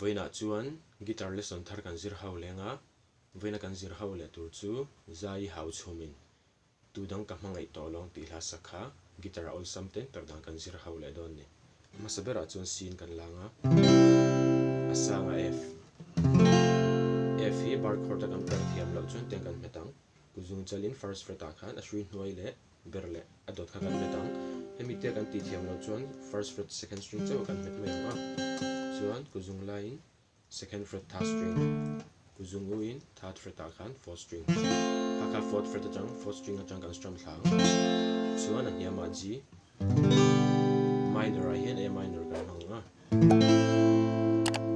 Vawiinah chuan guitar lesson thar kan zir ho leng a, vawiina kan zir ho leh tur chu Zai hau chhumin tu dang ka hmangaih tawh lawng tih hla sak kha guitar a awlsam ten per dan kan zir ho leh dawn ni. A hmasa berah chuan C in kan lang a, a sanga F. F hi bar chord a kan per thiam loh chuan tiang kan hmet ang. Kuzung chalin first fret ah khan a hrui hnuai leh ber leh a dawt kha kan hmet ang. Hemi te kan tih thiam loh chuan first fret second string chauh kan hmet mai ang a. Chuan kuzung laiin second fret third string, kuzung u in third fret ah khan fourth string. Kha kha fourth fret atang fourth string atang kan strum thla ang. Chuan a hniam ah G minor ah hian A minor kan hmang ang a.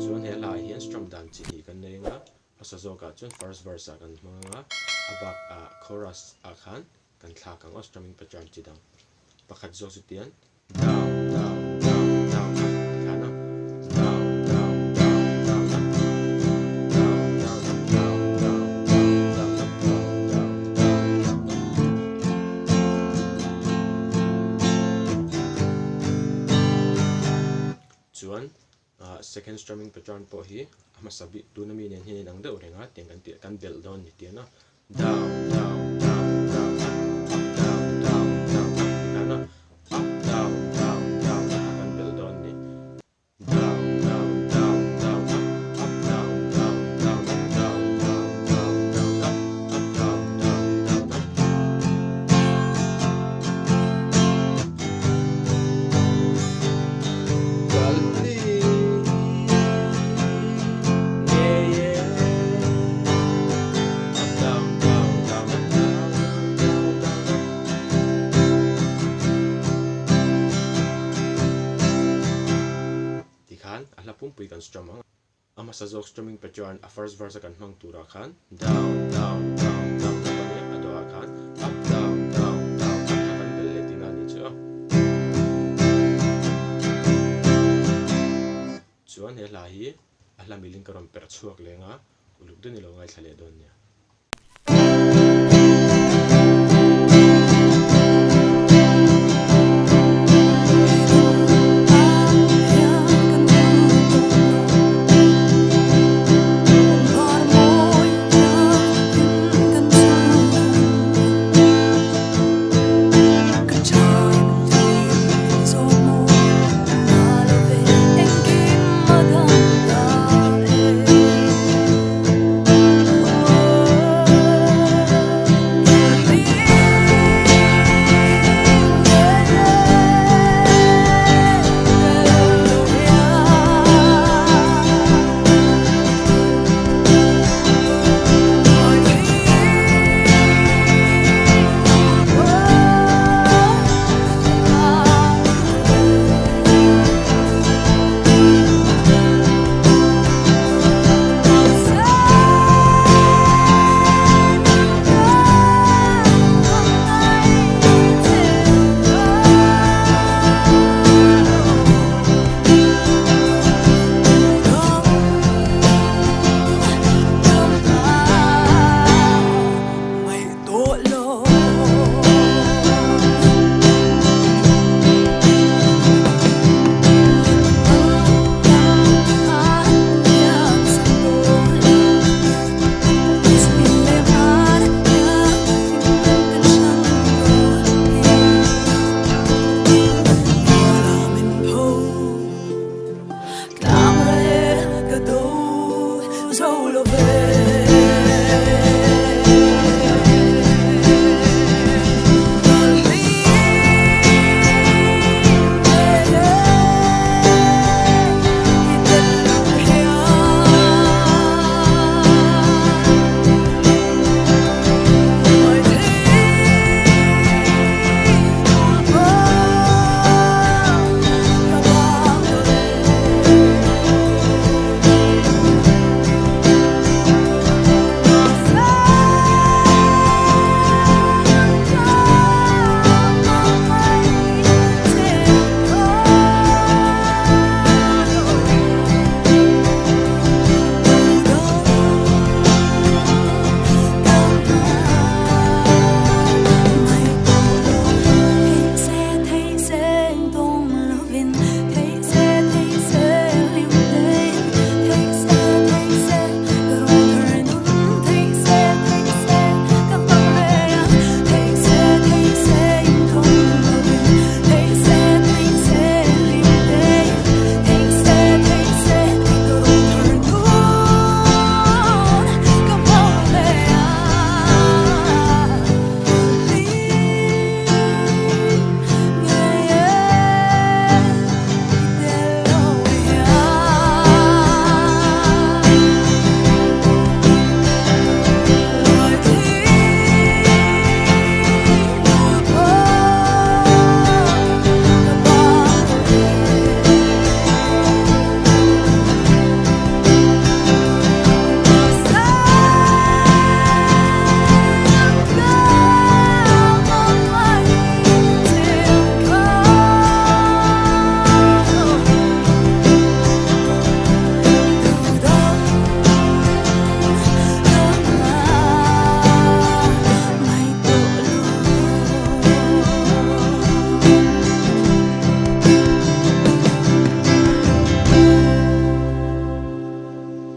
Chuan he hla ah hian strum dan chi hnih kan nei ang a. Hmasa zawkah chuan first verse ah kan hmang ang a, a bak ah chorus ah khan kan thlak ang aw strumming pattern chi dang pakhat zawk chu tian down down down down up ti khan a down down down down up down down up down down down down up down down down down up. Chuan Ah second strumming pattern pawh hi a hmasa bik tuna mi nen hian inang deuh reng a tiang kan tih kan belh dawn ni tian a down down down down up up down down down up ti khan a up down down down up kha kan belh dawn ni down down down down up up down down down up down down down down up up down down down up. Tikhan a hla pumpui kan strum ang. A hmasa zawk strumming pattern a first verse a kan hmang turah khan down down down down up a nia, a dawhah khan up down down down up kha kan belh leh tihna a ni chu a. Chuan he hla hi a hla milin ka rawn perh chhuak leng a, uluk deuhin i lo ngaithla leh dawn nia.